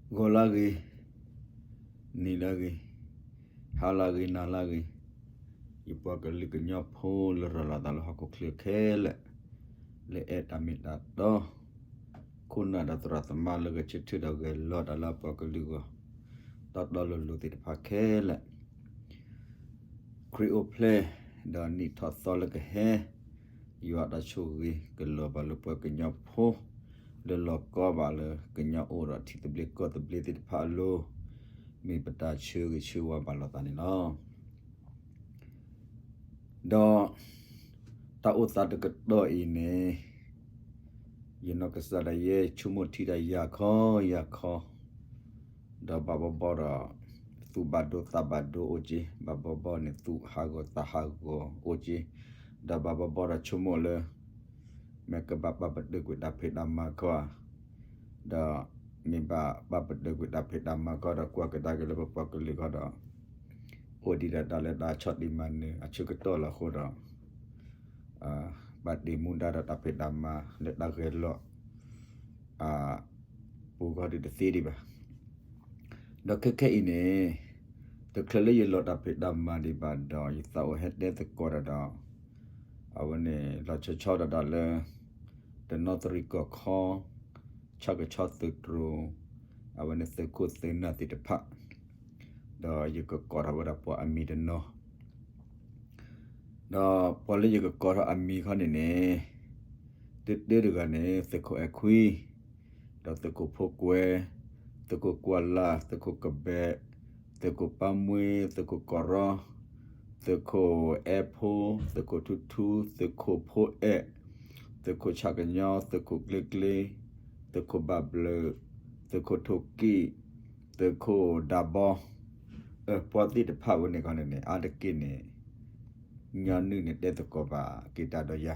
ဂီၤလၢဂ့ၤ, နံၤလၢဂ့ၤ, ဟါလၢဂ့ၤ, နၤလၢဂ့ၤ, ယပှၤကလုာ်ကညီဖိလၢရၤလီၤသးလၢဟီၣ်ခိၣ်ချၢခဲလၢာ်, လၢအဲၣ်တၢ်မ့ၢ်တၢ်တီ, ခိၣ်နၢ်ဒီးသရၣ်သမါလၢဂဲၤဆၢထၢၣ်ဒီးဂဲၤလိာ်တၢ်လၢအပှၤကလုာ်အဂီၢ်, တီတီလိၤလိၤသ့ၣ်တဖၣ်ခဲလၢာ် ခရံာ်အိၣ်ဖျဲၣ်, ဒီးနံၣ်ထီၣ်သီလၢကဟဲ, ယွၤတၢ်ဆိၣ်ဂ့ၤကလီၤဘၣ်လၢပှၤကညီဖိ, လၢလီၤကီဘၣ်လၢကညီအိၣ်ဒီးထံသဘျ့ကီၢ်သဘျ့သ့ၣ်တဖၣ်အလိၤ, မ့ၢ်ပတၢ်ဆၢဂ့ၤဆၢဝါဘၣ်လိာ်သးန့ၣ်လီၤ. ဒီး တၢ်အိၣ်သးတကတီၢ်အံၤန့ၣ် ယနီၢ်ကစၢ်ဒၣ်ယဲ ဆိကမိၣ်ထံတၢ်ယၤခီယၤခီ, ဒီးဘၣ်ဘီဘီဒီး သူၣ်ဘၣ်ဒိသးဘၣ်ဒိအိၣ်က့, ဘၣ်ဘီဘီန့ၣ် သူၣ်ဟးဂီၤသးဟးဂီၤအိၣ်က့, ဒီးဘၣ်ဘီဘီဒီးဆိကမိၣ်လၢ မ့ၢ်ကဘၣ်ပာ်ပတုာ်ကွံာ်တၢ်ဖံးတၢ်မၤခီဧါ, ဒီးမ့ၢ်ဘၣ်ပာ်ပတုာ်ကွံာ်တၢ်ဖံးတၢ်မၤခီဒီး ကွၢ်ကဒါက့ၤလၢပပှၤကလုာ်ခီဒီး အိၣ်ဒံးဒီးတၢ်လၢတၢ်ဆီၣ်တံၢ်မၤနၢၤအဆၢကတီၢ်လီၤအဃိဒီး ဘၣ်တ့ၢ်မူဒါဒီးတၢ်ဖံးတၢ်မၤလၢတၢ်ဂဲၤလိာ် အပူၤခီဒုးတသ့ဒံးဘၣ်. ဒီးခဲခဲအံၤန့ၣ် တချုးလၢယလီၤတၢ်ဖံးတၢ်မၤဒံးဘၣ်ဒီး ယသးအိၣ်ဟဲတဲသကိးဒီးဒီး အဝဲန့ၣ်လီၤဆီဆီဒီးဒီးလၢ တနီသရံၣ်ကီၢ်ခီ ဆၣ်ကဆီသုးတြိၤ အဝဲန့ၣ်သုးခိၣ်သုးနၢ်သ့ၣ်တဖၣ် ဒီးယကကိးထီၣ်ဝဲဒၣ်ပှၤအမံၤတနီၤ ဒီးပှၤလၢယကကိးထီၣ်အမံၤခီန့ၣ်န့ၣ် တၢတၢတဂၤန့ၣ် သုးခိၣ်အဲၣ်ခွံ, ဒီးသုးခိၣ်ဖိကွဲ, သုးခိၣ်ကွၢ်လၢ်, သုးခိၣ်ကဘဲး, သုးခိၣ်ပၢ်မှ့, သုးခိၣ်ကီၢ်ရီ, သုးခိၣ်အဲၣ်ဖိ, သုးခိၣ်ထူထူ, သုးခိၣ်ဖိအဲၣ်, သုးခိၣ်ဆၣ်ကညီ, သုးခိၣ်ကျ့ကျ့, သုးခိၣ်ဘၣ်ဘျၢၣ်, သုးခိၣ်ထိၣ်ကံၣ်, သုးခိၣ်ဒးဘီ, ပှၤသ့ၣ်တဖၣ်ဝဲန့ၣ်ခီန့ၣ်န့ၣ် အါတက့ၢ်န့ၣ် ညီနုၢ်န့ၣ်တဲသကိးဘၣ်က့ၤတၢ်ဒီးယၤ,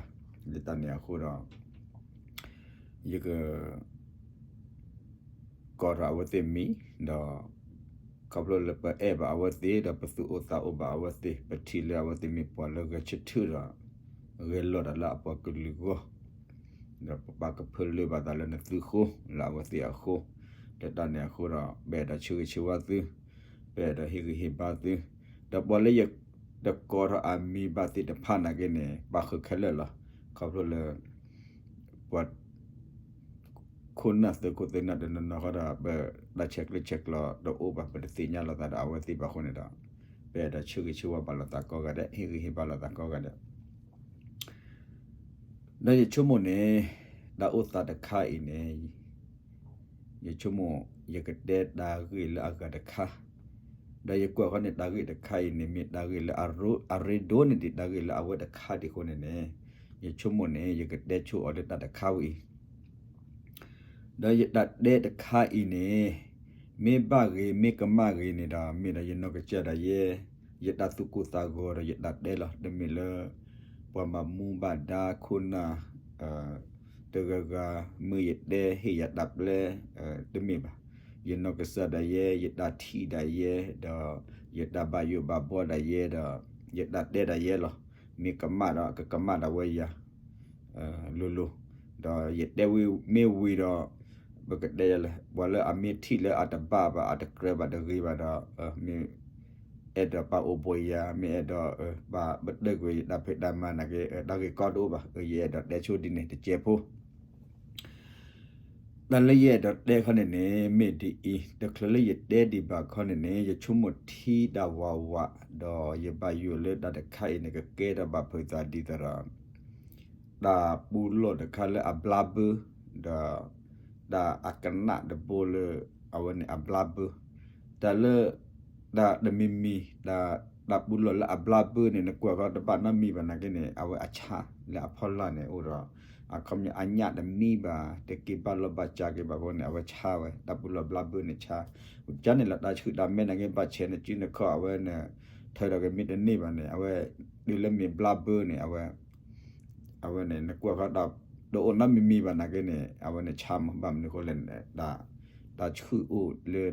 လၢတၢ်န့ၣ်အဃိဒီး ယက ကိးထီၣ်အဝဲသ့ၣ်မံၤ, ဒီး ခီဖျိလၢပအဲၣ်ဘၣ်အဝဲသ့ၣ် ဒီးပသူၣ်အိၣ်သးအိၣ်ဘၣ်အဝဲသ့ၣ် ပထံၣ်လၢအဝဲသ့ၣ်မ့ၢ်ပှၤလၢဂဲၤဆၢထၢၣ်ဒီး ဂဲၤလိာ်တၢ်လၢအပှၤကလုာ်အဂီၢ်, ဒီးပဘၣ်ကဖၢလၢဘၣ်သးလၢနသုဃိလၢအဝဲသ့ၣ်အဃိ, လၢတၢ်န့ၣ်အဃိဒီး ပအဲၣ်ဒိးဆၢဂ့ၤဆၢဝါသု, ပအဲၣ်ဒိးဟ့ၣ်ဂံၢ်ဟ့ၣ်ဘါသု, ဒီးပှၤလၢယတကိးထီၣ်အမံၤဘၣ်သ့ၣ်တဖၣ်နာ်က့န့ၣ် ပာ်ဃုာ်ခဲလၢာ်လီၤ. ခီဖျိလၢ ပှၤ ခိၣ်နၢ်သုးခိၣ်သုးနၢ်တနီၤနီၤဃီဒီး ပတၢ်ဆဲးကျၢဆဲးကျိးတအိၣ်ဘၣ် ပတသ့ၣ်ညါလိာ်သးဒီးအဝဲသ့ၣ်ဘၣ်အဃိန့ၣ်ဒီး ပအဲၣ်ဒိးဆၢဂ့ၤဆၢဝါဘၣ်လိာ်သးကိးဂၤဒဲး ဟ့ၣ်ဂံၢ်ဟ့ၣ်ဘါလိာ်သးကိးဂၤဒဲး ဒီးယဆိကမိၣ်န့ၣ် တၢ်အိၣ်သးတခါအံၤန့ၣ် ယဆိကမိၣ် ယကတဲတၢ်ဂ့ၢ်လၢအဂၤတခါ, ဒီးယကွၢ်ဃီန့ၣ် တၢ်ဂ့ၢ်တခါအံၤန့ၣ် မ့ၢ်တၢ်ဂ့ၢ်လၢအရ့ဒိၣ်န့ၢ်ဒံးတၢ်ဂ့ၢ်လၢအဝဲတခါဒံးအဃိန့ၣ်န့ၣ် ယဆိကမိၣ်န့ၣ် ယကတဲဆိအီၤလၢတၢ်တခါဝဲအံၤ ဒီးယတၢ်တဲတခါအံၤန့ၣ် မ့ၢ်ဘၣ်ဂ့ၤ မ့ၢ်ကမၣ်ဂ့ၤန့ၣ်ဒီး မ့ၢ်ဒီးယနီၢ်ကစၢ်ဒၣ်ယဲ ယတၢ်သူၣ်ကိၢ်သးဂီၤဒီးယတၢ်တဲလီၤ. တမ့ၢ်လၢ ပှၤမၤမူဘၣ်ဒါခိၣ်နၢ် တဂၤဂၤ မ့ၢ်ယတဲဟ့ၣ်ယၤတၢ်ပျဲ တမ့ၢ်ဘၣ်. ယနီၢ်ကစၢ်ဒၣ်ယဲ ယတၢ်ထံၣ်ဒၣ်ယဲ ဒီး ယတၢ်ဘၣ်ယိၣ်ဘၣ်ဘှီဒၣ်ယဲဒီး ယတၢ်တဲဒၣ်ယဲလီၤ. မ့ၢ်ကမၣ်ဒီး ကကမၣ်ဒၣ်ဝဲယၤ လိၤလိၤ, ဒီးယတဲဝံၤမ့ၢ်ဝံၤဒီး ပကတဲယၤလဲၣ် ပှၤလၢအမ့ၢ်ထံၣ်လၢအတဘၣ်ဘၣ် အတကြၢးဘၣ်တဂ့ၤဘၣ်ဒီး မ့ၢ် အဲၣ်ဒိးပာ်အိၣ်ဘှီယၤ မ့ၢ်အဲၣ်ဒိး ဘၣ်ပတုာ်ကွံာ်ယတၢ်ဖံးတၢ်မၤနာ်က့ တၢ်ဂ့ၢ်ကီတအိၣ်ဘၣ်. ယအဲၣ်ဒိးတဲဆိဒ်န့ၣ်တစဲးဖိ တၢ်လၢယအဲၣ်ဒိးတဲခီန့ၣ်န့ၣ် မ့ၢ်ဒ်အံၤ, တချုးလၢယတဲဒံးဘၣ်ခီန့ၣ်န့ၣ် ယဆိကမိၣ်ထံဒၣ်ဝးဝး ဒီးယဘၣ်ယိၣ်လၢတၢ်တခါအံၤန့ၣ် ကကဲထီၣ်ဘၣ်ဖုးသးဒ်သိးဒီး တၢ်ပူလီၢ်တခါလၢအဘျါဘၢ ဒီး တၢ်အကနၣ်တဘိလၢ အဝဲန့ၣ်အဘျါဘၢ တၢ်လၢ တၢ်တမံၤမံၤ တၢ်ပူလီၢ်လၢအဘျါဘၢန့ၣ် နကွၢ်ဃီတဘၣ်နီတမံၤဘၣ်နာ်က့န့ၣ် အဝဲအဆါလၢအဖီလာ်န့ၣ်အိၣ်ဒီး အခီပညီအညၣ်တမံဘၣ် တက့ၤဘၣ်လီၢ်ဘၣ်စးက့ၤဘၣ်အဃိန့ၣ် အဝဲဆါဝဲ တၢ်ပူလီၢ်ဘျါဘၢန့ၣ်ဆါ ကန့ၣ်လီၤ တၢ်ဆှုၣ်တၢ်မဲနာ်က့ ဘၣ်ဆဲးနစုနခီၣ် အဝဲန့ၣ် ထၢဒီးကမ့ၢ်တန့ၢ်ဘၣ်န့ၣ် အဝဲ တုၤလၢမ့ၢ်ဘျါဘၢန့ၣ် အဝဲ အဝဲန့ၣ် နကွၢ်ဃီ တအိၣ်နီတမံၤမံၤဘၣ်နာ်က့န့ၣ် အဝဲန့ၣ်ဆါမး ဘၣ်မနုၤအဃိလဲၣ်န့ၣ် တၢ်ဆှုၣ်အိၣ်လၢ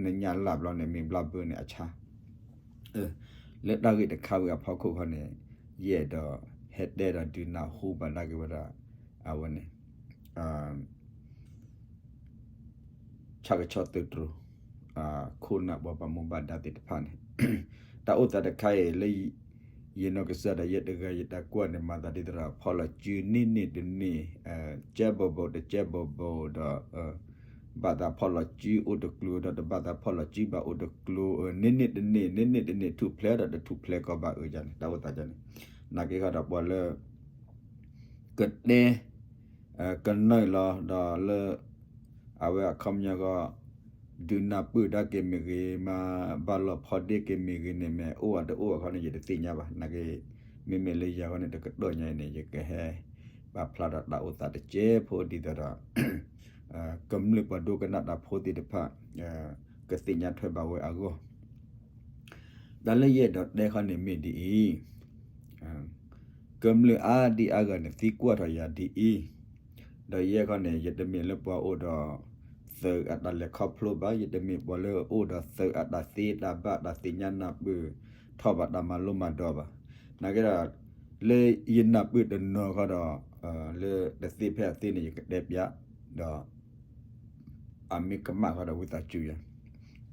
နညၣ်လၢ်ဘျီန့ၣ် မ့ၢ်ဘျါဘၢန့ၣ်အဆါ လၢတၢ်ဂ့ၢ်တခါဝံၤအဖီခိၣ်ခီန့ၣ် ယအဲၣ်ဒိးဟဲတဲဒီးဒုးနၢ်ဟူဘၣ်ဒၣ်က့ၤဝဲဒၣ် အဝဲန့ၣ် ပ ဆၣ်ကဆီသုးတြိၤ ခိၣ်နၢ်ပှၤဘၣ်မူဘၣ်ဒါသ့ၣ်တဖၣ်န့ၣ် တၢ်အိၣ်သးတခါအံၤလၢ ယနီၢ်ကစၢ်ဒီးယဲတဂၤယတၢ်ကွၢ်န့ၣ် မၤသးဒ်သိးဒီး ဖီၣ်လီၤစုန့ၢ်န့ၢ်တန့ၢ် ကဲဘိးဘိးတကဲဘိးဘိးဒီး ဘၣ်သးဖီၣ်လီၤစုအိၣ်တကျိၤဒီး တဘၣ်သးဖီၣ်လီၤစုဘၣ်အိၣ်တကျိၤ န့ၢ်န့ၢ်တန့ၢ် န့ၢ်န့ၢ်တန့ၢ်ထူၣ်ဖျဲးဒီးတထူၣ်ဖျဲးကီးဘၣ်အၢယၤန့ၣ် တၢ်အိၣ်သးန့ၣ် နာ်က့ဃီဒီးပှၤလၢ ကတဲ ကနၢၢ်လီၤဒီးလၢ အဝဲအခီပညီဃီ ဒုးနၢ်ပၢၢ်တၢ်က့ၤမ့ၢ်ဂ့ၤ မၤဘၣ်လီၤဖီဒ့က့ၤမ့ၢ်ဂ့ၤန့ၣ် မ့ၢ်အိၣ်အတအိၣ်အခီန့ၣ် ယတသ့ၣ်ညါဘၣ်. နာ်က့ မ့မ့ၢ်လၢယၤဃီန့ၣ် တကတီၢ်ညါအံၤန့ၣ် ယကဟဲ ပာ်ဖျါဒီးတၢ်အိၣ်သးတကဲးဖိဒ်သိးဒီး ကမျၢၢ်ပှၤဒိကနၣ်တၢ်ဖိသ့ၣ်တဖၣ် ကသ့ၣ်ညါထွဲဘၣ်ဝဲအဂီၢ် တၢ်လၢယအဲၣ်ဒိးတဲခီန့ၣ်မ့ၢ်ဒ်အံၤ, ကမျၢၢ်အါဒံအါဂၤန့ၣ် သံကွၢ်ထီၣ်ယၤဒ်အံၤ, ဒီးယဲခီန့ၣ် ယတမ့ၢ်လၢပှၤအိၣ်ဒီး သုးအတၢ်လဲၤခီဖျိဘၣ်, ယတမ့ၢ်ပှၤလၢအိၣ်ဒီးသုးအတၢ်သ့တၢ်ဘၣ် တၢ်သ့ၣ်ညါနၢ်ပၢၢ်ထီၣ်ဘၣ် တၢ်မၤလိမၤဒိးဘၣ်. နာ်က့ဒီး လၢယနၢ်ပၢၢ်တနီၤခီဒီး လၢတသ့ဖဲအသ့န့ၣ် ယကတဲပျး, ဒီး အမ့ၢ်ကမၣ်ဃီဒီးဝံသးစူၤယၤ,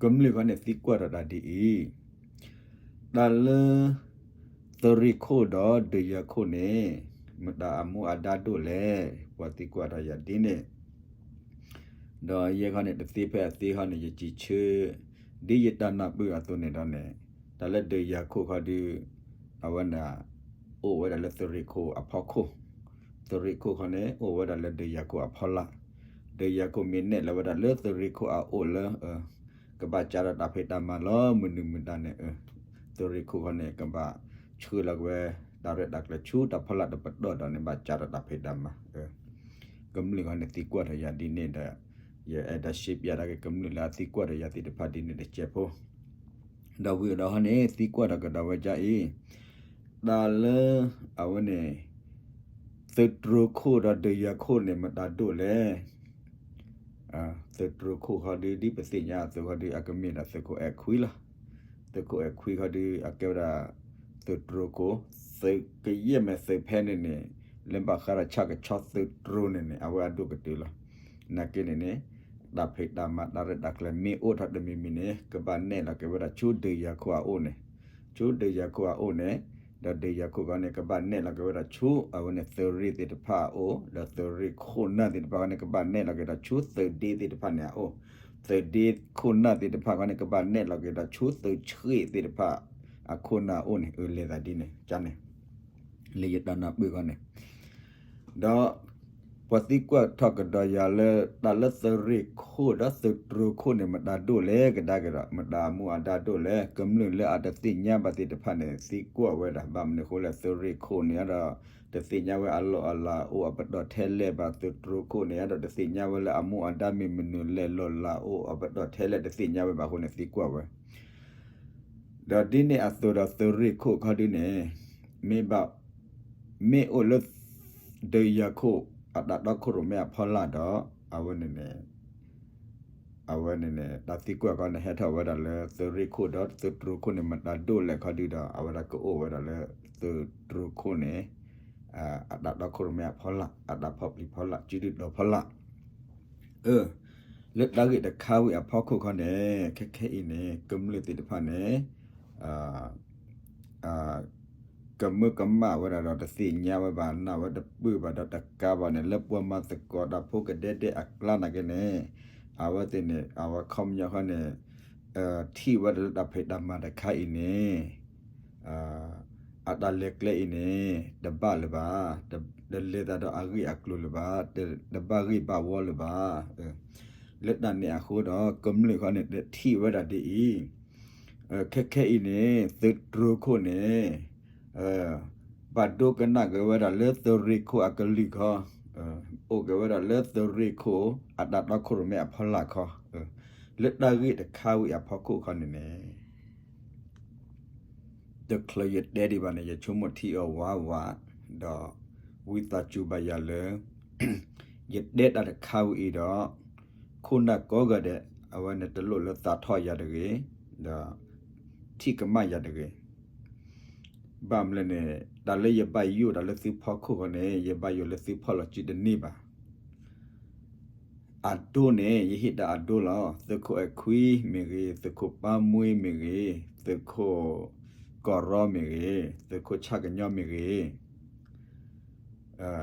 ကမျၢၢ်ဃီန့ၣ် သံကွၢ်ထီၣ်တၢ်ဒ်အံၤ, တၢ်လၢ သုးရ့ၣ်ခိၣ်ဒီးဒုးယၤခိၣ်န့ၣ် မတၤအမူအဒါဒိၣ်လဲၣ်, ပှၤသံကွၢ်ထီၣ်ယၤဒ်န့ၣ်, ဒီးယဲခီန့ၣ် တသ့ဖဲအသ့ခီန့ၣ် ယစံးဆၢ ဒ်ယတၢ်နၢ်ပၢၢ်အသိးန့ၣ်ဒီးန့ၣ်, တၢ်လၢဒုးယၤခိၣ်ခီဒုး အဝဲန့ၣ် အိၣ်ဝဲဒၣ်လၢသုးရ့ၣ်ခိၣ်အဖီခိၣ်, သုးရ့ၣ်ခိၣ်ခီန့ၣ် အိၣ်ဝဲဒၣ်လၢဒုးယၤခိၣ်အဖီလာ်, ဒုးယၤခိၣ်မ့ၢ်နဲၣ်လီၤဝဲဒၣ်လၢသုးရ့ၣ်ခိၣ်အအိၣ်လၢ ကဘၣ်ကးထီၣ်တၢ်ဖံးတၢ်မၤလီၤ မနုၤမတၤန့ၣ်, သုးရ့ၣ်ခိၣ်ခီန့ၣ် ကဘၣ်ဆှၢလီၤက့ၤဝဲ တၢ်ရဲၣ်တၢ်ကျဲၤဆူတၢ်ဖီလာ်တပတီၢ်ဒီးန့ၣ် ဘၣ်ကးထီၣ်တၢ်ဖံးတၢ်မၤ, ကမျၢၢ်ခီန့ၣ် သံကွၢ်ထီၣ်ယၤဒ်န့ၣ်ဒီး ယအဲၣ်ဒိးရှဲပျးတၢ်က့ၤကမျၢၢ်လၢအသံကွၢ်ထီၣ်ယၤသ့ၣ်တဖၣ်ဒ်န့ၣ်တကဲးဖိ ဒီးဝံၤဒီးခီန့ၣ် သံကွၢ်ထီၣ်ကဒီးဝဲဒ်အံၤ, တၢ်လၢ အဝဲန့ၣ် သုးတြိၤခိၣ်ဒီးဒုးယၤခိၣ်န့ၣ် မတၤဒိၣ်လဲၣ်, သုးတြိၤခိၣ်ခီဒုး ဒ်ပသ့ၣ်ညါအသိးခီဒုး အကမ့ၢ်ဒၣ်သုးခိၣ်အဲၣ်ခွံလီၤ, သုးခိၣ်အဲၣ်ခွံခီဒုး အကဲဝဲဒၣ် သုးတြိၤခိၣ်, သုးကယဲၢ်မ့ၢ်သုးဖဲန့ၣ်န့ၣ် လၢဘၣ်ဃးဒီးဆၣ်ကဆီသုးတြိၤန့ၣ်န့ၣ် အဝဲအဒိၣ်ကတၢၢ်လီၤ, နာ်က့န့ၣ်န့ၣ် တၢ်ဖံးတၢ်မၤတၢ်ရဲၣ်တၢ်ကျဲၤမ့ၢ်အိၣ်ထီၣ်တမံၤမံၤန့ၣ် ကဘၣ်နဲၣ်လီၤက့ၤဝဲဒၣ်ဆူဒုးယၤခိၣ်အအိၣ်န့ၣ်, ဆူဒုးယၤခိၣ်အအိၣ်န့ၣ်, ဒီးဒုးယၤခိၣ်ခီန့ၣ် ကဘၣ်နဲၣ်လီၤက့ၤဝဲဒၣ်ဆူ အဝဲန့ၣ်သုးရ့ၣ်သ့ၣ်တဖၣ်အအိၣ်, ဒီးသုးရ့ၣ်ခိၣ်နၢ်သ့ၣ်တဖၣ်ခီန့ၣ် ကဘၣ်နဲၣ်လီၤက့ၤဒီးဆူသုးဒ့သ့ၣ်တဖၣ်န့ၣ်အအိၣ်, သုးဒ့ခိၣ်နၢ်သ့ၣ်တဖၣ်ခီန့ၣ် ကဘၣ်နဲၣ်လီၤက့ၤဒီးဆူသုးဆှ့ၣ်သ့ၣ်တဖၣ် အခိၣ်နၢ်အအိၣ်န့ၣ် အလဲၤသးဒ်န့ၣ် ကန့ၣ် လၢယတၢ်နၢ်ပၢၢ်ခီန့ၣ်, ဒီး ပှၤသံကွၢ်ထီၣ်ကဒီးယၤလၢ တၢ်လၢသုးရ့ၣ်ခိၣ်ဒီးသုးတြိၤခိၣ်န့ၣ် မတၤဒိၣ်လဲၣ်ကဒါက့ၤဒီး မတၤအမူအဒါဒိၣ်လဲၣ်, ကမျၢၢ်လၢအတသ့ၣ်ညါဘၣ်သ့ၣ်တဖၣ်န့ၣ် သံကွၢ်ဝဲဒၣ် ဘၣ်မနုၤအဃိလဲၣ် သုးရ့ၣ်ခိၣ်န့ၣ်ဒီး တသ့ၣ်ညါဝဲအလီၢ်အလၤအိၣ်အပတီၢ်ထဲလဲၣ်ဘၣ်, သုးတြိၤခိၣ်န့ၣ်ဒီး တသ့ၣ်ညါဝဲလၢအမူအဒါမ့ၢ်မနုၤလဲၣ် လီၢ်လၤအိၣ်အပတီၢ်ထဲလဲၣ် တသ့ၣ်ညါဝဲဘၣ်အဃိန့ၣ် သံကွၢ်ဝဲ ဒီးဒ်န့ၣ်အသိးဒီးသုးရ့ၣ်ခိၣ်ခီဒုန့ၣ် မ့ၢ်ဘၣ် မ့ၢ်အိၣ်လၢ ဒုးယၤခိၣ် အတၢ်တီခိၣ်ရိၣ်မဲအဖီလာ်ဒီး အဝဲန့ၣ်န့ၣ် အဝဲန့ၣ်န့ၣ် တၢ်သံကွၢ်ခီန့ၣ် ဟဲထီၣ်ဝဲဒၣ်လၢသုးရ့ၣ်ခိၣ်ဒီးသုးတြိၤခိၣ်န့ၣ် မတၤဒိၣ်လဲၣ်ခီဒုဒီး အဝဲဒၣ်ကအိၣ်ဝဲဒၣ်လၢ သုးတြိၤခိၣ်န့ၣ် အတၢ်တီခိၣ်ရိၣ်မဲအဖီလာ် အတၢ်ဖီၣ်ပျံၤဖီလာ် စုဒုၣ်တီၤဖီလာ် အၢ လၢတၢ်ဂ့ၢ်တခါဝံၤအဖီခိၣ်ခီန့ၣ် ခဲခဲအံၤန့ၣ် ကမျၢၢ်သ့ၣ်တဖၣ်န့ၣ် ကမၢကမၣ်ဝဲဒၣ်ဒီးတသ့ၣ်ညါဝဲဘၣ် နာ်ဝဲတပၢၢ်ဘၣ်ဒီးတကးဘၣ်န့ၣ် လၢပှၤမၤသကိးတၢ်ဖိကဒဲဒဲအကျါနာ်က့န့ၣ် အဝဲသ့ၣ်န့ၣ် အဝဲခီပညီဃီန့ၣ် ထံၣ်ဝဲဒၣ်လၢတၢ်ဖံးတၢ်မၤတခါအံၤန့ၣ် အတၢ်လဲၤကျဲအံၤန့ၣ် တဘၣ်လၢၤဘၣ်, တလဲၤသးဒီးအဂ့ၢ်အကျိၤလၢၤဘၣ်, တဘၣ်ဂ့ၢ်ဘၣ်ဝီလၢၤဘၣ်. လၢတၢ်န့ၣ်အဃိဒီး ကမျၢၢ်ဃီန့ၣ် တထံၣ်ဝဲဒၣ်ဒ်အံၤ, ခဲခဲအံၤန့ၣ် သုးတြိၤခိၣ်န့ၣ် ဘၣ်ဒိကနၣ်က့ၤဝဲဒၣ်လၢသုးရ့ၣ်ခိၣ်အကလုၢ်ခီ, အိၣ်က့ၤဝဲဒၣ်လၢသုးရ့ၣ်ခိၣ် အတၢ်တီခိၣ်ရိၣ်မဲအဖီလာ်ခီ, လၢတၢ်ဂ့ၢ်တခါဝံၤအဖီခိၣ်ခီန့ၣ်န့ၣ် တချုးယတဲဒံးဘၣ်န့ၣ် ယဆိကမိၣ်ထံအီၤဝးဝး, ဒီးဝံသးစူၤဘၣ်ယၤလၢ ယတဲတၢ်တခါဝံၤအံၤဒီး ခိၣ်နၢ်ကိးဂၤဒဲး အဝဲန့ၣ်တလိၣ်လၢသးထီၣ်ယၤတဂ့ၤ, ဒီး ထံၣ်ကမၣ်ယၤတဂ့ၤ. ဘၣ်မနုၤလဲၣ်န့ၣ် တၢ်လၢယဘၣ်ယိၣ်တၢ်လၢသုဖီခိၣ်ဃီန့ၣ် ယဘၣ်ယိၣ်လၢသုဖီၣ်လီၤစုတန့ၢ်ဘၣ်. အဒိန့ၣ် ယဟ့ၣ်တၢ်အဒိလီၤ. သုးခိၣ်အဲၣ်ခွံမ့ၢ်ဂ့ၤ, သုးခိၣ်ပၢ်မှံမ့ၢ်ဂ့ၤ, သုးခိၣ်ကီၢ်ရီမ့ၢ်ဂ့ၤ, သုးခိၣ်ဆၣ်ကညီမ့ၢ်ဂ့ၤ,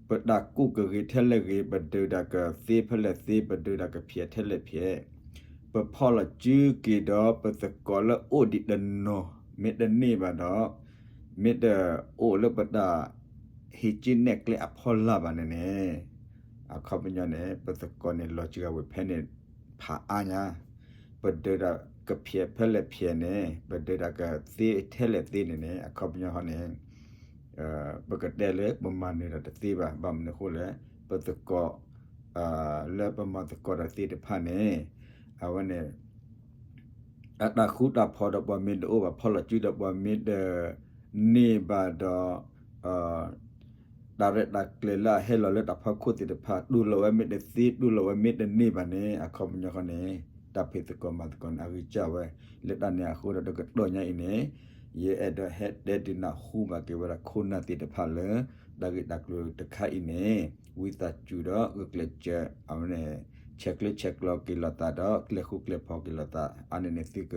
ပတၢ်ကူၣ်ကဂ့ၤထဲလဲၣ်ဂ့ၤ, ပဒုးတၢ်ကသ့ဖဲလဲၣ်သ့, ပဒုးတၢ်ကဖျဲးထဲလဲၣ်ဖျဲး, ပဖီၣ်လီၤစုက့ၤဒီး ပသကိးလၢအိၣ်ဒံးတနီၤ မ့ၢ်တန့ၢ်ဘၣ်ဒီး မ့ၢ်တအိၣ်လၢပတၢ်ဟံးစုနဲၣ်ကျဲအဖီလာ်ဘၣ်န့ၣ်န့ၣ်, အခီပညီန့ၣ် ပသကိးန့ၣ်လီၤစှၤဝဲဖဲန့ၣ် ဖးအါညါ, ပဒုးတၢ်ကဖျဲးဖဲလဲၣ်ဖျဲးန့ၣ်, ပဒုးတၢ်ကသ့ထဲလဲၣ်သ့န့ၣ်န့ၣ် အခီပညီဟီန့ၣ် ပကတဲလၢပမၤနၢၤတၢ်တသ့ဘၣ်. ဘၣ်မနုၤအဃိလဲၣ်, ပသကိး လၢပမၤသကိးတၢ်သ့ၣ်တဖၣ်န့ၣ် အဝဲန့ၣ် အတၢ်ဃူတၢ်ဖိးဒီးပှၤမ့ၢ်တအိၣ်ဘၣ်, ဖီၣ်လီၤစုဒီးပှၤမ့ၢ်တန့ၢ်ဘၣ်ဒီး တၢ်ရဲၣ်တၢ်ကျဲၤလၢအဟဲလီၤလၢတၢ်ဖီခိၣ်သ့ၣ်တဖၣ် တူၢ်လိာ်ဝဲမ့ၢ်တသ့ တူၢ်လိာ်ဝဲမ့ၢ်တန့ၢ်ဘၣ်န့ၣ် အခီပညီဃီန့ၣ် တၢ်ဖံးသကိးမၤသကိးန့ၣ် အဂံၢ်စၢ်ဝဲ. လၢတၢ်န့ၣ်အဃိဒီး တကတီၢ်ညါအံၤန့ၣ် ယအဲၣ်ဒိးဟဲတဲဒုးနၢ်ဟူဘၣ်က့ၤဝဲဒၣ်ခိၣ်နၢ်သ့ၣ်တဖၣ်လၢ တၢ်ဂ့ၢ်တၢ်ကျိၤတခါအံၤန့ၣ် ဝံသးစူၤဒီးဂုာ်ကျဲးစၢး အဝဲန့ၣ် ဆဲးကျၢဆဲးကျိးက့ၤလိာ်သးဒီး ကျဲၤဃူကျဲၤဖိးက့ၤလိာ်သး အါန့ၢ်န့ၣ် သုက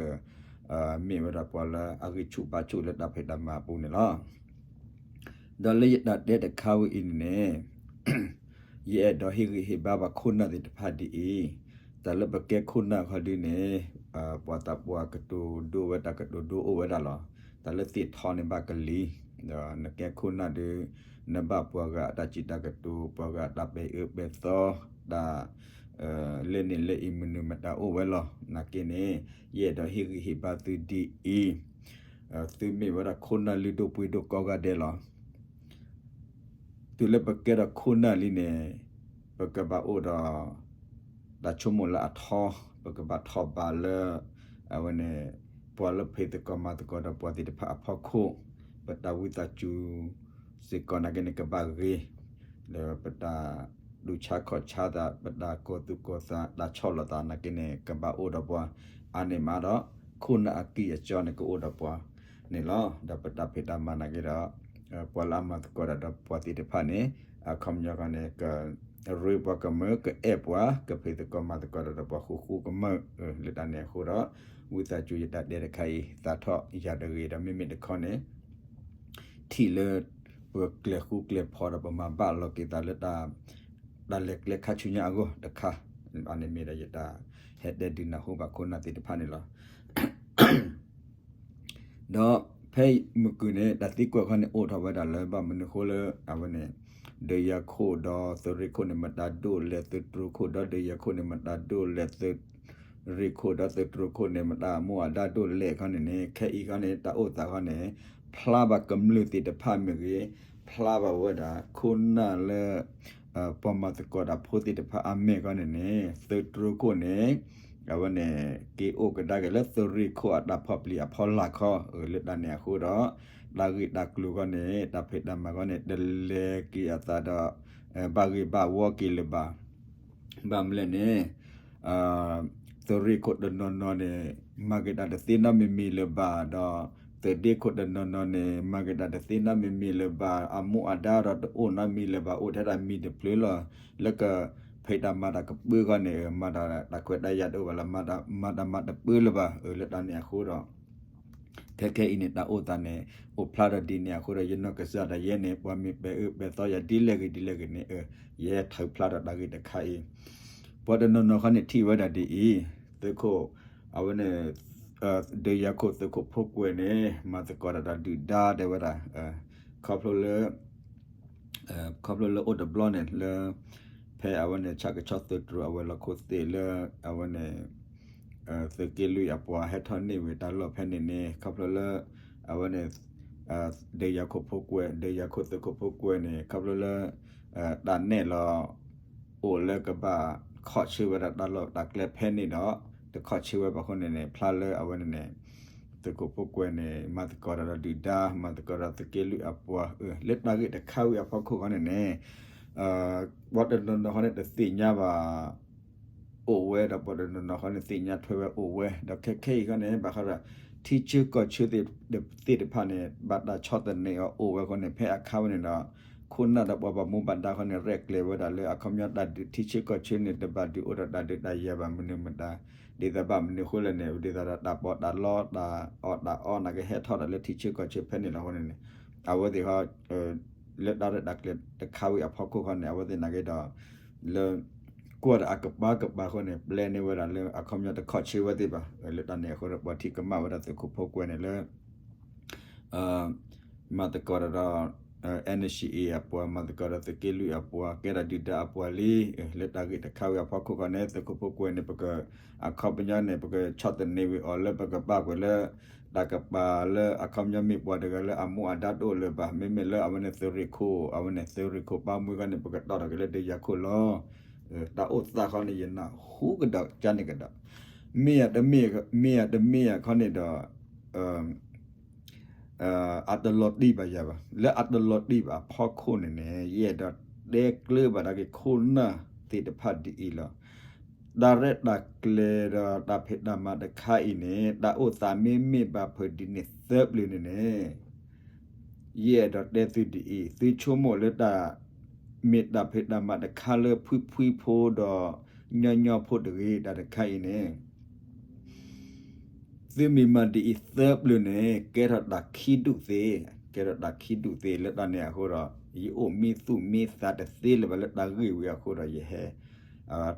မ့ၢ်ဝဲဒၣ်ပှၤလၢအဂံၢ်ဆူၣ်ဘါဆူၣ်လၢတၢ်ဖံးတၢ်မၤအပူၤန့ၣ်လီၤ. ဒီးလၢယတၢ်တဲတခါဝဲအံၤန့ၣ်န့ၣ် ယအဲၣ်ဒိးဟ့ၣ်ဂံၢ်ဟ့ၣ်ဘါပှၤခိၣ်နၢ်သ့ၣ်တဖၣ်ဒ်အံၤ, တၢ်လၢပကဲခိၣ်နၢ်ခီဒုန့ၣ် ပှၤသးပှၢ်ကတိၤဒိဝဲတၢ်ကတိၤဒိအိၣ်ဝဲဒၣ်လီၤ. တၢ်လၢသ့ၣ်ထီန့ၣ်ဘၣ်ကလံၤ, ဒီးနကဲခိၣ်နၢ်ဒု နဘၣ်ပှၤဂၤအတၢ်စံးတၢ်ကတိၤ ပှၤဂၤအတၢ်ပဲာ်အၢပဲာ်သီ တၢ် လၢန့ၣ်လၢအံၤမနုၤမတၤအိၣ်ဝဲလီၤ. နာ်က့န့ၣ် ယအဲၣ်ဒိးဟ့ၣ်ဂံၢ်ဟ့ၣ်ဘါသုဒ်အံၤ, သုမ့ၢ်ဝဲဒၣ်ခိၣ်နၢ်လုၢ်ဒိၣ်ပှ့ၤဒိၣ်ကိးဂၤဒဲးလီၤ. တုၤလၢပကဲထီၣ်ခိၣ်နၢ်လံန့ၣ် ပကဘၣ်အိၣ်ဒီး တၢ်ဆိကမိၣ်လၢအထီ, ပကဘၣ်ထီၣ်ဘးလၢ အဝဲန့ၣ် ပှၤလၢဖံးသကိးမၤသကိးဒီးပှၤသ့ၣ်တဖၣ်အဖီခိၣ်, ပတၢ်ဝံသးစူၤစ့ၢ်ကီးနာ်က့န့ၣ် ကဘၣ်ဂ့ၤ, ဒီးပတၢ်တူၢ်ဆါခီၣ်ဆါသး, ပတၢ်ကိးသူၣ်ကိးသး, တၢ်ဆီၣ်လီၤသးနာ်က့န့ၣ် ကဘၣ်အိၣ်ဒီးပှၤ, အါန့ၢ်မးဒီး ခိၣ်နၢ်အကံၢ်အစီန့ၣ် ကအိၣ်ဒီးပှၤန့ၣ်လီၤ. ဒီးပတၢ်ဖံးတၢ်မၤနာ်က့ဒီး ပှၤလၢအမၤသကိးတၢ်ဒီးပှၤသ့ၣ်တဖၣ်န့ၣ် အခီပညီဃီန့ၣ် ကရ့ပှၤကမၢ ကအဲၣ်ပှၤ ကဖံးသကိးမၤသကိးတၢ်ဒီးပှၤဃူဃူကမၢ, လၢတၢ်န့ၣ်အဃိဒီး ဝံသးစူၤယတၢ်တဲတခါအံၤ သးထီၣ်ယၤတဂ့ၤဒီး မ့မ့ၢ်တခီန့ၣ် ထံၣ်လၢ ပကျဲၤဃူကျဲၤဖိးဒီးပမၤဘၣ်လီၤက့ၤသးလၢ တၢ်လဲၤကျဲခါဆူညါအဂီၢ်တခါ, အန့ၣ်မ့ၢ်ဒီးယတၢ်ဟဲတဲဒုးနၢ်ဟူဘၣ်ခိၣ်နၢ်သ့ၣ်တဖၣ်န့ၣ်လီၤ. ဒီးဖဲမုၢ်ကုၢ်န့ၣ် တၢ်သံကွၢ်ခီန့ၣ် အိၣ်ထီၣ်ဝဲဒၣ်လၢ ဘၣ်မနုၤဃိလၢ အဝဲန့ၣ် ဒုးယၤခိၣ်ဒီးသုးရ့ၣ်ခိၣ်န့ၣ် မတၤဒိၣ်လဲၣ်, သုးတြိၤခိၣ်ဒီးဒုးယၤခိၣ်န့ၣ် မတၤဒိၣ်လဲၣ်, သုးရ့ၣ်ခိၣ်ဒီးသုးတြိၤခိၣ်န့ၣ် မတၤအမူအဒါဒိၣ်လဲၣ်ခီန့ၣ်န့ၣ် ခဲအံၤခီန့ၣ် တၢ်အိၣ်သးခီန့ၣ် ဖျါဘၣ်ကမျၢၢ်သ့ၣ်တဖၣ်မ့ၢ်ဂ့ၤ, ဖျါဘၣ်ဝဲဒၣ်ခိၣ်နၢ်လၢ ပှၤမၤသကိးတၢ်ဖိသ့ၣ်တဖၣ်အမဲာ်ခီန့ၣ်န့ၣ် သုးတြိၤခိၣ်န့ၣ် အဝဲန့ၣ် က့ၤအိၣ်ကဒါက့ၤလၢသုးရ့ၣ်ခိၣ်အတၢ်ဖီၣ်ပျံၤအဖီလာ်ခီ, လၢတၢ်န့ၣ်အဃိဒီး တၢ်ဂ့ၢ်တၢ်ကျိၤခီန့ၣ် တၢ်ဖံးတၢ်မၤခီန့ၣ် တလဲၤက့ၤအသးဒီး ဘၣ်ဂ့ၤဘၣ်ဝီက့ၤလၢၤဘၣ်. ဘၣ်မနုၤလဲၣ်န့ၣ် သုးရ့ၣ်ခိၣ်တနီၤနီၤန့ၣ် မၤက့ၤတၢ်တသ့နီတမံၤမံၤလၢၤဘၣ်ဒီး သုးဒ့ခိၣ်တနီၤနီၤန့ၣ် မၤက့ၤတၢ်တသ့နီတမံၤမံၤလၢၤဘၣ်, အမူအဒါဒီးတအိၣ်နီတမံၤလၢၤဘၣ်, အိၣ်ထဲတၢ်မံၤတဖျၢၣ်လီၤ. လၢကဖံးတၢ်မၤတၢ်ကပၢခီန့ၣ် မၤတၢ်တၢ်ခွဲးတၢ်ယာ်တအိၣ်ဘၣ်လၢ မၤတၢ်မၤတပၢလၢၤဘၣ်, လၢတၢ်န့ၣ်အဃိဒီး ခဲခဲအံၤန့ၣ် တၢ်အိၣ်သးန့ၣ် အိၣ်ဖျါဒီးဒ်န့ၣ်အဃိဒီး ယနီၢ်ကစၢ်ဒၣ်ယဲန့ၣ် ပှၤမ့ၢ်ပဲာ်အၢပဲာ်သီယၤဒ်လဲၣ်ဂ့ၤဒ်လဲၣ်ဂ့ၤန့ၣ် ယဟဲထုးဖျါဒီးတၢ်ဂ့ၢ်တခါအံၤ, ပှၤတနီၤနီၤခီန့ၣ်ထံၣ်ဝဲဒၣ်ဒ်အံၤ, သုးခိၣ် အဝဲန့ၣ် ဒုးယၤခိၣ်သုးခိၣ်ဖိကွဲးန့ၣ် မၤသကိးတၢ်ဒီးဒုၣ်ဒါတဲဝဲဒၣ်, ခီဖျိလၢ ခီဖျိလၢအိၣ်တဘျီန့ၣ်လၢ ဖဲအဝဲန့ၣ် ဆၣ်ကဆီသုးတြိၤအဝဲၤလီၢ်ခိၣ်သ့ၣ်လၢ အဝဲန့ၣ် သုးက့လွံၢ်အပှၤဟဲထီၣ်န့ၢ်ဝဲတၢ်လီၢ်ဖဲန့ၣ်န့ၣ် ခီဖျိလၢ အဝဲန့ၣ် ဒုးယၤခိၣ်ဖိကွဲး ဒုးယၤခိၣ်သုးခိၣ်ဖိကွဲးန့ၣ် ခီဖျိလၢ တၢ်နဲၣ်လီၤ အိၣ်လၢကဘၣ်ခီၣ်ဆၢဝဲဒၣ်တၢ်လီၢ်တၢ်ကျဲဖဲန့ၣ်ဒီး တခီၣ်ဆၢဝဲဘၣ်အဃိန့ၣ်န့ၣ် ဖျါလၢအဝဲန့ၣ်န့ၣ် သုးခိၣ်ဖိကွဲးန့ၣ် မၤသကိးတၢ်ဒီးဒုၣ်ဒါ မၤသကိးဒီးသုးက့လွံၢ်အပှၤ လၢတၢ်ဂ့ၢ်တခါဝံၤအဖီခိၣ်ခီန့ၣ်န့ၣ် ပှၤတနီၤနီၤခီန့ၣ်တသ့ၣ်ညါဘၣ် အိၣ်ဝဲဒီး ပှၤတနီၤနီၤခီန့ၣ်သ့ၣ်ညါထွဲဝဲအိၣ်ဝဲ ဒီးခဲခဲအံၤခီန့ၣ် ဘၣ်ဃးဒီး ထံဆၢကီၢ်ဆၢသ့ၣ်တဖၣ်န့ၣ် ဘၣ်တၢ်ဆီၣ်သနံးအီၤအိၣ်ဝဲအဃိန့ၣ် ဖဲအခါဝဲန့ၣ်ဒီး ခိၣ်နၢ်ဒီးပှၤဘၣ်မူဘၣ်ဒါခီန့ၣ် ရဲၣ်ကျဲၤဝဲဒၣ်လၢအခီပညီတၢ်ဒုးထံဆၢကီၢ်ဆၢန့ၣ် တဘၣ်ဒုးအိၣ်ဒီးတၢ်ဒုးတၢ်ယၤဘၣ်မနုၤမတၤ, ဒ်သိးဘၣ်မနုၤအဃိလဲၣ်န့ၣ် ဒ်သိးဒီးတၢ်ပီးတၢ်လီ တၢ်အီၣ်တၢ်အီန့ၣ်ကဟဲထီၣ်ဒီးလၢထံဆၢကီၢ်ဆၢဖဲန့ၣ်လီၤအဃိန့ၣ်န့ၣ် အဝဲသ့ၣ်ဃီ လၢတၢ်ရဲၣ်တၢ်ကျဲၤတခါဝံၤအဖီခိၣ်ခီန့ၣ် အဝဲသ့ၣ်နာ်က့ဒီး လၢ ကွၢ်ဒီးအကပၤကပၤအဃိန့ၣ် ပျဲန့ၢ်ဝဲဒၣ်လၢအခီပညီတခီဆၢဝဲသ့ၣ်ဘၣ်. လၢတၢ်န့ၣ်အဃိဒီး ပှၤထံၣ်ကမၣ်ဝဲဒၣ်သုးခိၣ်ဖိကွဲးန့ၣ်လၢ မၤသကိးဒီး NCA အပှၤ မၤသကိးဒီးသုးက့လွံၢ်အပှၤ ကဲထီၣ်ဒုၣ်ဒါအပှၤလံ. လၢတၢ်ဂ့ၢ်တခါဝံၤအဖီခိၣ်ခီန့ၣ် သုးခိၣ်ဖိကွဲးန့ၣ် ပက အခီပညီန့ၣ် ပကဆီၣ်သနံးဝံၤအီၤလၢပကဘၣ်ကွံာ်လၢ တၢ်ကပၤလၢအခီပညီမ့ၢ်ပှၤတဂၤလၢအမူအဒါတအိၣ်လၢၤဘၣ်. မ့မ့ၢ်လၢအဝဲန့ၣ်သုးရ့ၣ်ခိၣ် အဝဲန့ၣ်သုးရ့ၣ်ခိၣ်ပၢ်မူခီန့ၣ် ပကတီၢ်ထီၣ်က့ၤလၢဒုးယၤခိၣ်လီၤ. တၢ်အိၣ်သးခီန့ၣ် ယနၢ်ဟူကဒီးကန့ၣ်ကဒီး မ့ၢ်ဧါတမ့ၢ် မ့ၢ်ဧါတမ့ၢ်ဧါခီန့ၣ်ဒီး အတလီၤတံၢ်ဘၣ်ယၤဘၣ်. လၢအတလီၤတံၢ်ဘၣ်အဖီခိၣ်န့ၣ်န့ၣ် ယအဲၣ်ဒိးတဲကျၢၤဘၣ်ဒၣ်က့ၤခိၣ်နၢ်သ့ၣ်တဖၣ်ဒ်အံၤလီၤ. တၢ်ရဲၣ်တၢ်ကျဲၤဒီးတၢ်ဖံးတၢ်မၤတခါအံၤန့ၣ် တၢ်အိၣ်သးမ့မ့ၢ်ဘၣ်ဖုးဒ်န့ၣ်သၢပျၢၤန့ၣ်န့ၣ် ယအဲၣ်ဒိးတဲသုဒ်အံၤ, သုဆိကမိၣ်လၢတၢ် မ့ၢ်တၢ်ဖံးတၢ်မၤတခါလၢဖှံဖှံဖိဒီး ညီညီဖိတဂ့ၤ. တၢ်တခါအံၤန့ၣ် သုမ့ၢ်မၤဒ်အံၤသၢပျၢၤန့ၣ် ကဲထီၣ်တၢ်ခံဒူၣ်သ့, ကဲထီၣ်တၢ်ခံဒူၣ်သ့. လၢတၢ်န့ၣ်အဃိဒီး ယအိၣ်မံသူၣ်မံသးတသ့လၢၤဘၣ်လၢတၢ်ဂ့ၢ်ဝံၤအဃိဒီး ယဟဲ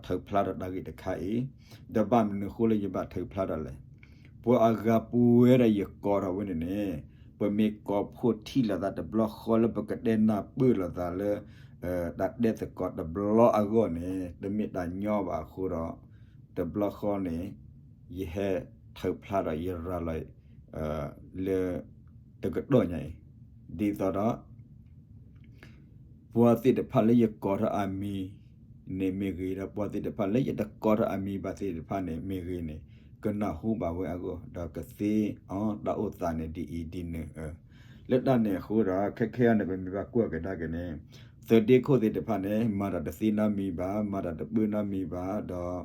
ထုးဖျါဒီးတၢ်ဂ့ၢ်တခါအံၤ, ဒီးဘၣ်မနုၤအဃိလၢယဘၣ်ထုးဖျါဒီးလဲၣ်. ပှၤအဂၤပူၤဝဲဒၣ်ယကိးထီၣ်ဝဲန့ၣ်န့ၣ် ပမ့ၢ်ကိးဖှိၣ်ထံၣ်လိာ်သးတဘျီဃီလၢပကတဲနၢ်ပၢၢ်လိာ်သးလၢ တၢ်တဲသကိးတဘျီအဂီၢ်န့ၣ် တမ့ၢ်တၢ်ညီဘၣ်အဃိဒီး တဘျီဃီန့ၣ် ယဟဲထုးဖျါဒီးယရၤလီၤ လၢ တကတီၢ်ညါအံၤ ဒ်သိးဒီး ပှၤသ့ၣ်တဖၣ်လၢယကိးထီၣ်အမံၤန့ၣ်မ့ၢ်ဂ့ၤ, ဒီးပှၤသ့ၣ်တဖၣ်လၢယတကိးထီၣ်အမံၤဘၣ်သ့ၣ်တဖၣ်န့ၣ်မ့ၢ်ဂ့ၤန့ၣ် ကနၢ်ဟူဘၣ်ဝဲအဂီၢ် ဒီးကသ့အီၤတၢ်အိၣ်သးန့ၣ်ဒ်အံၤဒ်နုၤ. လၢတၢ်န့ၣ်အဃိဒီး ခဲခဲအံၤန့ၣ် ပမ့ၢ်ဘၣ်ကွၢ်ကဒါက့ၤန့ၣ် သုးဒ့ခိၣ်သ့ၣ်တဖၣ်န့ၣ် မၤတၢ်တသ့နီတမံၤဘၣ်, မၤတၢ်တပၢၢ်နီတမံၤဘၣ်, ဒီး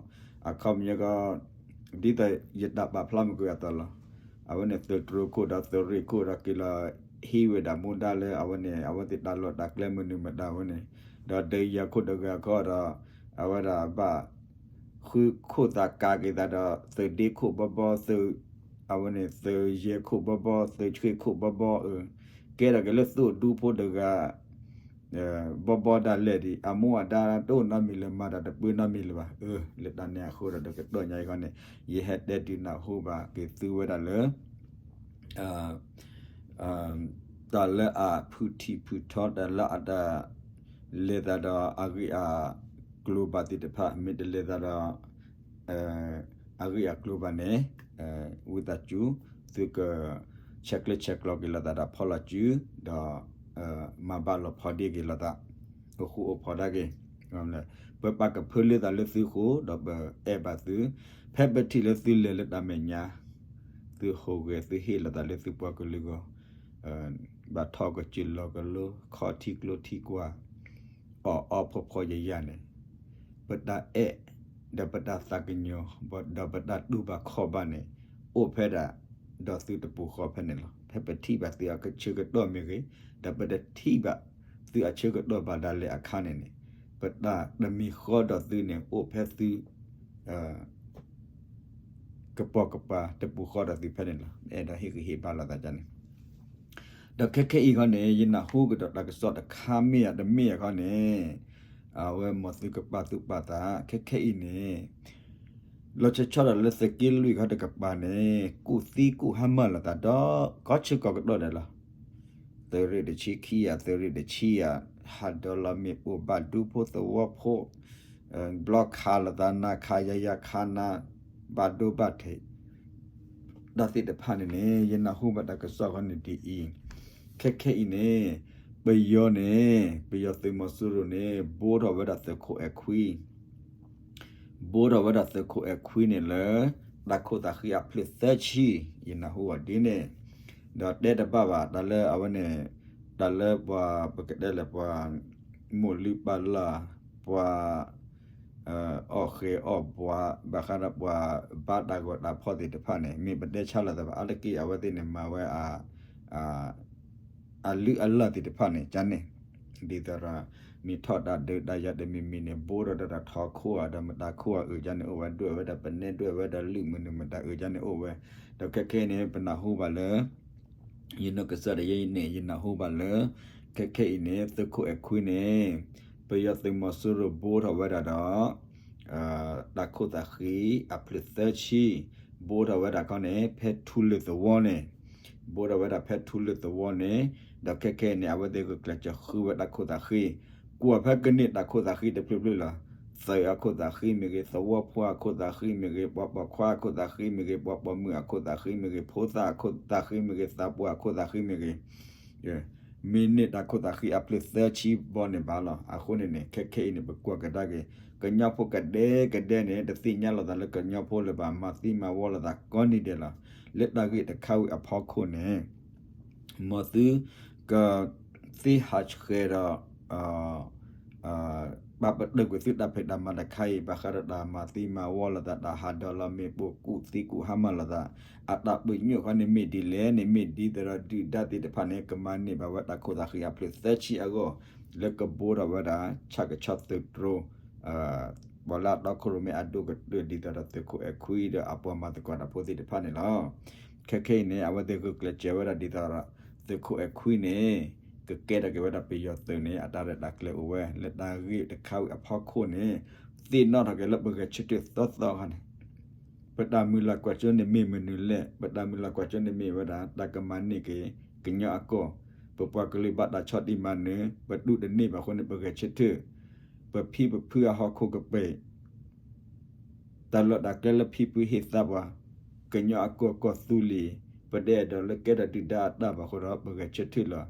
အခီပညီကီး ဒ်သိးယတၢ်ပာ်ဖျါမ့ၢ်ကွံာ်အသိးလီၤ. အဝဲန့ၣ်သုးတြိၤခိၣ်ဒီးသုးရ့ၣ်ခိၣ်ဒီးက့ၤလီၤဟံးဝဲဒၣ်မူဒါလၢအဝဲန့ၣ် အဝဲသ့ၣ်တၢ်လီၢ်တၢ်ကျဲမနုၤမတၤဝဲန့ၣ်, ဒီးဒုးယၤခိၣ်တဂၤခီဒီး အဝဲဒၣ်ဘၣ် ဃုခိၣ်သးကးက့ၤသးဒီးသုးဒ့ခိၣ်ဘီဘီ သုး အဝဲန့ၣ်သုးယဲၢ်ခိၣ်ဘီဘီ သုးဆှ့ခိၣ်ဘီဘီ အၢ ကဲထီၣ်က့ၤလၢသုးဒူဖိတဂၤ ဘီဘီဒၣ်လဲာ်ဒံး အမူအဒါတအိၣ်နီတမံၤလၢၤ မၤတၢ်တပၢၢ်နီတမံၤလၢၤဘၣ်. အၢ လၢတၢ်န့ၣ်အဃိဒီး တကတီၢ်ညါအံၤခီန့ၣ် ယဟဲတဲဒုးနၢ်ဟူဘၣ်က့ၤသုဝဲဒၣ်လၢ တၢ်လၢအဖုၣ်ထံၣ်ဖုၣ်ထီ တၢ်လၢအတလဲၤသးဒီးအဂ့ၢ်အကျိၤဘၣ်သ့ၣ်တဖၣ် မ့ၢ်တလဲၤသးဒီး အဂ့ၢ်အကျိၤဘၣ်န့ၣ် ဝံသးစူၤ သုက ဆဲးကျၢဆဲးကျိးက့ၤလိာ်သးဒီးဖီလီၤစု ဒီး မၤဘၣ်လိာ်ဖီဒ့က့ၤလိာ်သး အိၣ်ဃူအိၣ်ဖိးဒၣ်က့ၤ ပပာ်ကဖၢလၢသးလၢသုဃိ ဒီးပအဲၣ်ဘၣ်သု ဖဲပထံၣ်လၢသုလဲၤလၢတၢ်မဲာ်ညါ သုဟူးဂဲၤသုဟ့ၣ်လိာ်သးလၢသုပှၤကလုာ်ဂီၢ် ဘၣ်ထီၣ်ကစၢၢ်လီၤကလိ ခီထံကျိထံကွၢ် အီၣ်အီဖီဖီယယၤန့ၣ် ပတၢ်အဲၣ် ဒီးပတၢ်သးကညီၤ ဒီးပတၢ်တူၢ်ဘၣ်ခီၣ်ဘၣ်န့ၣ် အိၣ်ဖဲဒၣ် ဒီးသုတပူၤဃီဖဲန့ၣ်လီၤ. ဖဲပထံၣ်ဘၣ်သုအဆၢကတီၢ်မ့ၢ်ဂ့ၤ ဒီးပတထံၣ်ဘၣ်သုအဆၢကတီၢ်ဘၣ်ဒၣ်လဲာ်အခါန့ၣ်န့ၣ် ပတၢ်တမံၤဃီဒီးသုန့ၣ် အိၣ်ဖဲသု ကပိာ်ကပၤတပူၤဃီဒီးသုဖဲန့ၣ်လီၤ. အဲၣ်ဒိးဟ့ၣ်ဂံၢ်ဟ့ၣ်ဘါလိာ်သးန့ၣ် ဒီးခဲခဲအံၤခီန့ၣ် ယနၢ်ဟူကဒီးတၢ်ကစီၣ်တခါမ့ၢ်ဧါတမ့ၢ်ဧါခီန့ၣ် အဝဲမ်သုကပာ်သူၣ်ပာ်သး ခဲခဲအံၤန့ၣ် လီၤဆီဆီဒၣ်လၢသုးက့လွံၢ်ခီတကပၤန့ၣ် ကူၣ်သံကူၣ်ဟါမၢ်လိာ်သးဒီး ကီၢ်ဆၢကီၢ်ကတီၢ်ဒဲးလီၤ. သုးရ့ၣ်တဆံခံဧါ သုးရ့ၣ်တဆံဧါ ဟးဒီးလီၤမ့ၣ်ပိၢ်ဘၣ်ဒူဖိသဝီဖိ ဘျီခးလိာ်သးနၤခးယၤယၤခးနၤ ဘၣ်ဒိဘၣ်ထံး တၢ်သ့ၣ်တဖၣ်န့ၣ်န့ၣ် ယနၢ်ဟူဘၣ်တၢ်ကစီၣ်ခီန့ၣ်ဒ်အံၤ, ခဲခဲအံၤန့ၣ် ပယီၤန့ၣ် ပယီၤသုးမီၤစိရိၤန့ၣ် ဘိထီၣ်ဝဲဒၣ်သုးခိၣ်အဲၣ်ခွံ ဘိထီၣ်ဝဲဒၣ်သုးခိၣ်အဲၣ်ခွံန့ၣ်လၢ တၢ်ခိၣ်သးဃံအဖျၢၣ်သၢဆံ, ယနၢ်ဟူအီၤဒ်န့ၣ်, ဒီးတဲတဘၣ်ဘၣ် တၢ်လၢအဝဲန့ၣ် တၢ်လၢပှၤ ပကတဲလၢပှၤ မိၢ်လုၢ်ပၢ်လၢ် ပှၤ အီၣ်ဃဲၤအီၣ်ဘှါ ဘၣ်ဃးဒီးပှၤဘါတၢ်ဂီၤတၢ်ဖီၣ်သ့ၣ်တဖၣ်န့ၣ် မ့ၢ်ပတဲဆါလိာ်သးဘၣ် အါတက့ၢ်အဝဲသ့ၣ်န့ၣ် မၤဝဲ အလုၢ်အလၢ်သ့ၣ်တဖၣ်န့ၣ် ကန့ၣ် ဒ်သိးဒီး မ့ၢ်ထီၣ်တၢ်ဒုးတၢ်ယၤတမံၤမံၤန့ၣ် ဘိထီၣ်ဒီးတၢ်ထီခိၣ်ဧါ ဒီးမတၤခိၣ်အအုၣ်ကန့ၣ်အိၣ်ဝဲ ဒွဲၣ်ဝဲဒၣ်ပနဲ ဒွဲၣ်ဝဲဒၣ်လုၢ်မနုၤမတၤအုၣ်ကန့ၣ်အိၣ်ဝဲ, ဒီးခဲခဲအံၤန့ၣ် ပနၢ်ဟူဘၣ်လၢ ယနီၢ်ကစၢ်ဒၣ်ယဲအံၤန့ၣ် ယနၢ်ဟူဘၣ်လၢ ခဲခဲအံၤန့ၣ် သုးခိၣ်အဲၣ်ခွံန့ၣ် ပယီၤသုးမီၤစိရိၤဘိထီၣ်ဝဲဒၣ်ဒီး တၢ်ခိၣ်သးဃံအဖျၢၣ်သၢဆံ ဘိထီၣ်ဝဲဒၣ်ခီန့ၣ် ဖဲထူလၢၢ်သဝီန့ၣ်, ဘိထီၣ်ဝဲဒၣ်ဖဲထူလၢၢ်သဝီန့ၣ်, ဒီးခဲခဲအံၤန့ၣ် အဝဲသ့ၣ်ဂုာ်ကျဲးစၢးဃုဝဲတၢ်ခိၣ်သးဃံ, ကွၢ်ဖဲကန့ၢ်တၢ်ခိၣ်သးဃံတဖျၢၣ်ဖျၢၣ်လီၤ. သုးအခိၣ်သးဃံမ့ၢ်ဂ့ၤ, သဝီဖိအခိၣ်သးဃံမ့ၢ်ဂ့ၤ, ပှၤပိာ်ခွါအခိၣ်သးဃံမ့ၢ်ဂ့ၤ, ပှၤပိာ်မုၣ်အခိၣ်သးဃံမ့ၢ်ဂ့ၤ, ဖိသၣ်အခိၣ်သးဃံမ့ၢ်ဂ့ၤ, သးပှၢ်အခိၣ်သးဃံမ့ၢ်ဂ့ၤ မ့ၢ်န့ၢ်တၢ်ခိၣ်သးဃံအဖျၢၣ်သၢဆံဘိန့ၣ်ဘၣ်လီၤ. အဃိန့ၣ်န့ၣ် ခဲခဲအံၤန့ၣ် ပကွၢ်ကဒါက့ၤ ကညီဖိကဒဲကဒဲန့ၣ် တသ့ၣ်ညါလိာ်သးလၢကညီဖိလၢၤဘၣ်, မၤသံမၤဝီလိာ်သးကိးနံၤဒဲးလီၤ. လၢတၢ်ဂ့ၢ်တခါဝံၤအဖီခိၣ်န့ၣ် မ်သု ကသ့ဟးဆှဲးဒီး ပာ်ပတုာ်ကွံာ်သုတၢ်ဖံးတၢ်မၤတခါအံၤ ဘၣ်ဃးဒီးတၢ်မၤသံမၤဝီလိာ်သး တၢ်ဟးဒီးလီၤမ့ၣ်ပိာ်ကူၣ်သံကူၣ်ဟါမၢ်လိာ်သး အတၢ်ပညိၣ်ဃီန့ၣ်မ့ၢ်ဒ်လဲၣ်န့ၣ် မ့ၢ်ဒ်သိးဒီးဒုၣ်ဒါသ့ၣ်တဖၣ်န့ၣ် ကမၤန့ၢ်ဘၣ်ဝဲတၢ်ခိၣ်သးဃံအဖျၢၣ်သၢဆံအဂီၢ် လၢကဘိထီၣ်ဝဲဒၣ် ဆၣ်ကဆီသုးတြိ ပှၤလၢအတီခိၣ်ရိၣ်မဲအဒိၣ်ကတၢၢ်ဒ်သိးဒီးသုးခိၣ်အဲၣ်ခွံဒီးအပှၤမၤသကိးတၢ်ဖိသ့ၣ်တဖၣ်န့ၣ်လီၤ. ခဲခဲအံၤန့ၣ် အဝဲသ့ၣ်ဂုာ်ကျဲးစၢးဝဲဒၣ်ဒ်သိးဒီး သုးခိၣ်အဲၣ်ခွံန့ၣ် ကကဲထီၣ်က့ၤဝဲဒၣ်ပယီၤသုးန့ၣ် အတၢ်ရဲၣ်တၢ်ကျဲၤအိၣ်ဝဲ လၢတၢ်ဂ့ၢ်တခါဝံၤအဖီခိၣ်န့ၣ် သ့ၣ်နီၣ်ထီၣ်က့ၤလၢပဂဲၤဆၢထၢၣ်သီသီခီန့ၣ် ပတၢ်မုၢ်လၢ်ကွၢ်စိန့ၣ်မ့ၢ်မနုၤလဲၣ်, ပတၢ်မုၢ်လၢ်ကွၢ်စိန့ၣ်မ့ၢ်ဝဲဒၣ် တၢ်ကမၤန့ၢ်က့ၤ ကညီအကီၢ်, ပပှၤကလုာ်ဘၣ်တၢ်ဆီၣ်တံၢ်မၤနၢၤ, ပဒူၣ်တန့ၢ်ဘၣ်အဃိန့ၣ် ပဂဲၤဆၢထၢၣ်, ပဖံပဖုအဟီၣ်ခိၣ်ကပၤ တၢ်လီၢ်တၢ်ကျဲလၢဖံဖုဟ့ၣ်သါပှၤ, ကညီအကီၢ်ကီၢ်သူလ့ၤ, ပတအဲၣ်ဒိးလၢကဲထီၣ်ဒုၣ်ဒါအတၢ်ဘၣ်အဃိဒီး ပဂဲၤဆၢထၢၣ်လီ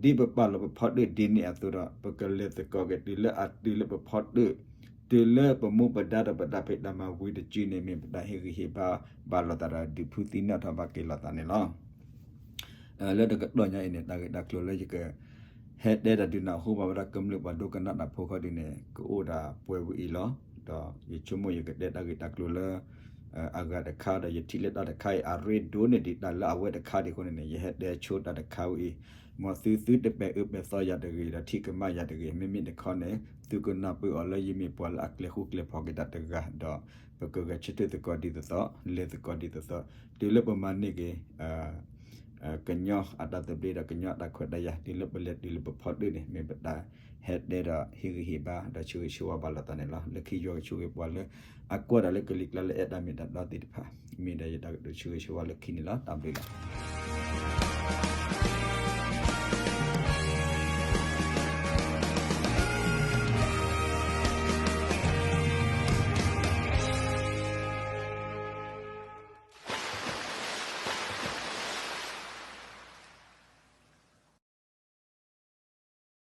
ၤ. ဒ်ပပာ်လီၤပဖီတၢၣ်ဒ်န့ၣ်အသိးဒီး ပကလဲၤသကိးက့ၤတုၤလၢအတုၤလၢပဖီတၢၣ်, တုၤလၢပမူပဒါဒီးပတၢ်ဖံးတၢ်မၤဝံၤတစုန့ၣ် မ့ၢ်ပတၢ်ဟ့ၣ်ဂံၢ်ဟ့ၣ်ဘါဘၣ်လိာ်သးဒီးဒုးဖုသံနီၣ်ထီၣ်ဘၣ်က့ၤလိာ်သးန့ၣ်လီၤ. လၢတကတီၢ်ညါအံၤန့ၣ် တၢ်ဂ့ၢ်တၢ်ကျိၤလၢယက ဟဲတဲတၢ်ဒုးနၢ်ဟူဘၣ်ဝဲဒၣ်ကမျၢၢ်ပှၤဒိကနၣ်တၢ်ဖိခီဒုးန့ၣ် ကအိၣ်ဒၣ်ပှဲၤဝံၤအံၤလီၤ. ဒီးယဆိကမိၣ်ယကတဲတၢ်ဂ့ၢ်တၢ်ကျိၤလၢ အဂၤတခါဒီး ယထံၣ်လၢတၢ်တခါအံၤ အရ့ဒိၣ်န့ၢ်ဒံးတၢ်လၢအဝဲတခါဒံးအဃိန့ၣ်န့ၣ် ယဟဲတဲဆိတၢ်တခါဝံၤအံၤ, မ်သုသုတပဲာ်အၢပဲာ်သီယၤတဂ့ၤ ဒီးထံၣ်ကမၣ်ယၤတဂ့ၤ, မ့မ့ၢ်တခီန့ၣ် သုကနၢ်ပၢၢ်အီၤလၢယမ့ၢ်ပှၤလၢအကျဲၤဃူကျဲၤဖိးက့ၤတၢ်တဂၤဒီး ပကဂဲၤဆၢထၢၣ်သကိးဒ်သိးသိး လဲၤသကိးဒ်သိးသိး တုၤလၢပမၤန့ၢ်က့ၤ ကညီအတၢ်သဘျ့ဒီးကညီအတၢ်ခွဲးတၢ်ယာ် တုၤလၢပလဲၤတုၤလၢပဖီတၢၣ်န့ၣ် မ့ၢ်ပတၢ်ဟဲတဲဒီးဟ့ၣ်ဂံၢ်ဟ့ၣ်ဘါဒီးဆၢဂ့ၤဆၢဝါဘၣ်လိာ်သးန့ၣ်လီၤ. လၢခံယွၤကဆိၣ်ဂ့ၤပှၤလၢအကွၢ်တၢ်လၢကလံၤကျါလၢအဲၣ်တၢ်မ့ၢ်တၢ်တီသ့ၣ်တဖၣ် မ့ၢ်ဒီးယတၢ်ကတိၤဆၢဂ့ၤဆၢဝါလၢခံန့ၣ်လီၤ. တၢ်ဘျုးလီၤ.